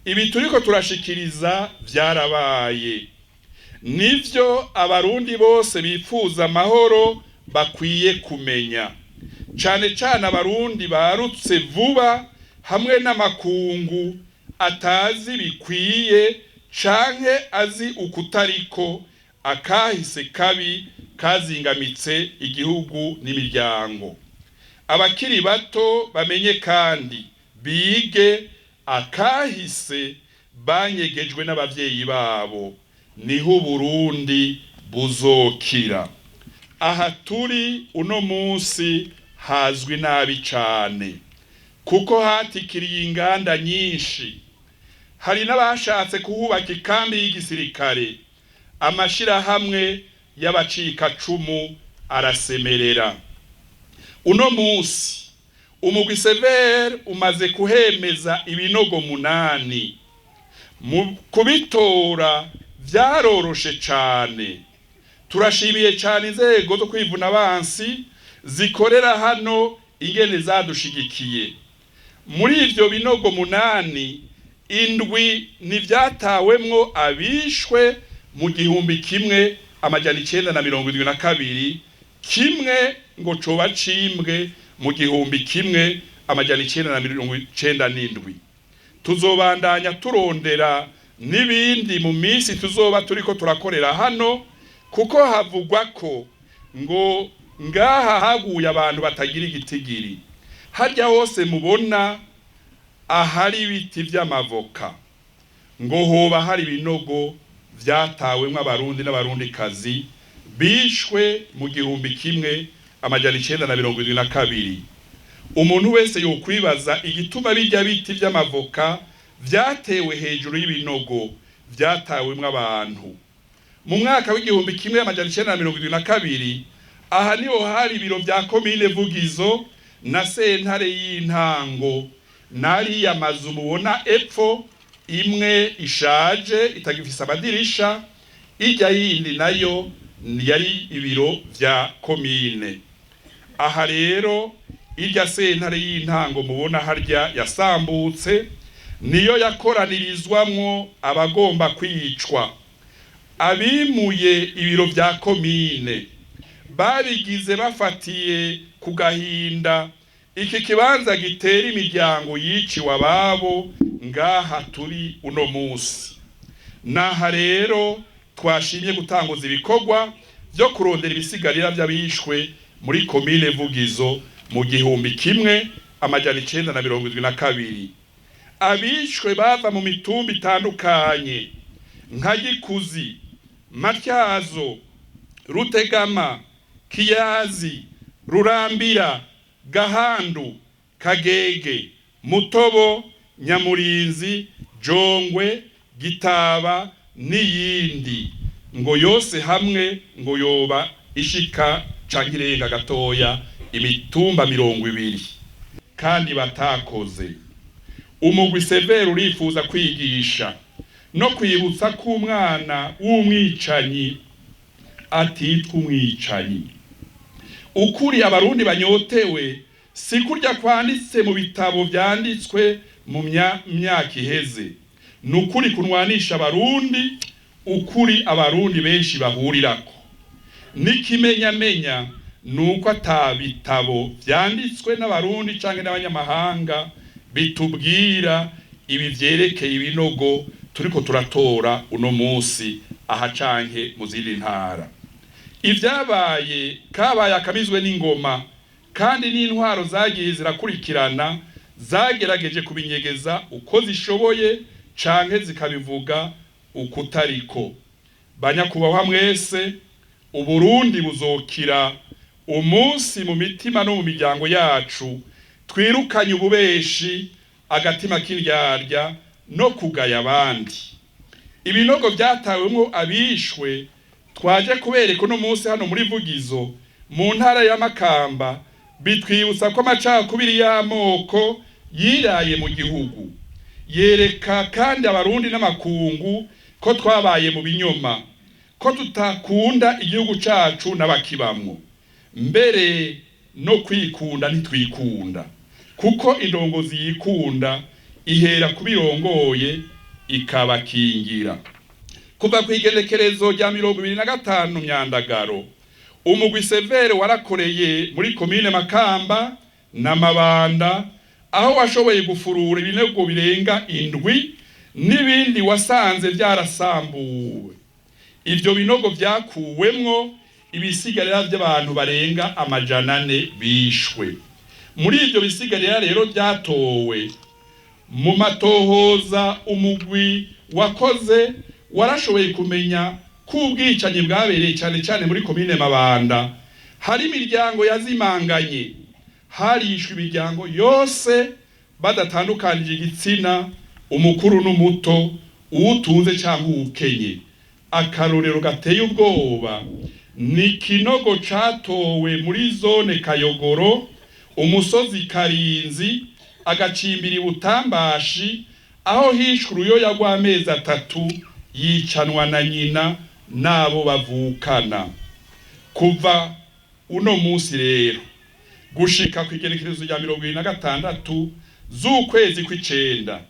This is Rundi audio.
Ibi turiko turashikiriza vyarabaye, nivyo Abarundi bose bifuza amahoro bakwiye kumenya, cane cane Abarundi barutse vuba hamwe n'amakungu atazi bikwiye canke azi ukutariko akahise kabi kazingamitse igihugu n'imiryango. Abakiri bato bamenye kandi bige akahise banyegejwe n'abavyeyi babo, niho Uburundi buzokira. Aha turi uno munsi hazwi nabi cane kuko hatikiriye inganda nyinshi. Hari n'abashatse kuhubaka ikambi y'igisirikare, amashirahamwe y'abacikacumu arasemerera. Uno munsi umugwi Severe umaze kuhemeza ibinogo 8. Mu kubitora vyaroroshe cane. Turashimiye cane inzego zo kwivuna abansi zikorera hano ingene zadushigikiye. Muri ivyo binogo 8, 7 ni vyatawemwo abishwe mu 1972, kimwe ngo coba cimbwe mu 1997. Tuzobandanya turondera n'ibindi mu minsi tuzoba turiko turakorera hano, kuko havugwa ko ngo ngaha haguye abantu batagira igitigiri. Harya hose mubona ahari ibiti vy'amavoka ngo hoba hari ibinogo vyatawemwo Abarundi n'Abarundikazi bishwe mu 1972. Umuntu wese yokwibaza igituma birya biti vy'amavoka vyatewe hejuru y'ibinogo vyatawemwo abantu. Mu mwaka w'1972 aha niho hari ibiro vya komine Vugizo na sentare y'intango, nariya mazu mubona epfo, imwe ishaje itagifise amadirisha, ijya yindi nayo yari ibiro vya komine. Aha rero irya sentare y'intango mubona harya yasambutse niyo yakoranirizwamwo abagomba kwicwa. Abimuye ibiro vya komine babigize bafatiye ku gahinda iki kibanza gitera imiryango yiciwe ababo ngaha turi uno munsi. Naha rero twashimye gutanguza ibikorwa vyo kurondera ibisigarira vy'abishwe muri komine Vugizo mu 1972. Abishwe bava mu mitumba itandukanye nka Gikuzi, Matyazo, Rutegama, Kiyazi, Rurambira, Gahandu, Kagege, Mutobo, Nyamurinzi, Jongwe, Gitaba n'iyindi, ngo yose hamwe ngo yoba ishika canke irenga gatoya imitumba 20 kandi batakoze. Umugwi Severe urifuza kwigisha no kwibutsa ko umwana w'umwicanyi atitwa umwicanyi. Ukuri Abarundi banyotewe si kurya kwanditse mu bitabo vyanditswe mu myaka iheze, ni ukuri kunwanisha Abarundi, ukuri Abarundi benshi bahurirako. N'ikimenyamenya nuko ata bitabo vyanditswe n'Abarundi canke n'abanyamahanga bitubwira ibi vyerekeye ibinogo turiko turatora uno munsi aha canke mu zindi ntara. Ivyabaye kabaye akamizwe n'ingoma, kandi n'intwaro zagiye zirakurikirana zagerageje kubinyegeza uko zishoboye canke zikabivuga ukutariko. Banyakubahwa mwese, Uburundi buzokira umunsi mu mitima no mu miryango yacu twirukanye ububeshi, agatima k'indyarya no kugaya abandi. Ibinogo vyatawemwo abishwe twaje kubereka uno munsi hano muri Vugizo mu ntara ya Makamba bitwibutsa ko amacakubiri y'amoko yiraye mu gihugu. Yereka kandi Abarundi n'amakungu ko twabaye mu binyoma, ko tutakunda igihugu cacu n'abakibamwo, mbere no kwikunda ntitwikunda, kuko indongozi yikunda Ihera kubirongoye ikabakingira. Kuva ku igenekerezo rya 25 Myandagaro, umugwi Severe warakoreye muri komine Makamba na Mabanda, aho washoboye gufurura ibinogo birenga indwi n'ibindi wasanze vyarasambuwe. Ivyo binogo vyakuwemwo ibisigarira vy'abantu barenga 400 bishwe. Muri ivyo bisigarira rero vyatowe mu matohoza umugwi wakoze, warashoboye kumenya ko ubwicanyi bwabereye cyane cyane muri komine Mabanda. Hari imiryango yazimanganye, harishwe imiryango yose badatandukanije igitsina, umukuru n'umuto, uwutunze cyangwa uwukenye. Akarorero gateye ubwoba ni kinogo catowe muri zone Kayogoro, umusozi Karinzi, agacimbiri Butambashi, aho hishwe uruyoya rw'amezi 3 yicanwa na nyina n'abo bavukana. Kuva uno munsi rero gushika ku igenekerezo rya 26 z'ukwezi kw'icenda.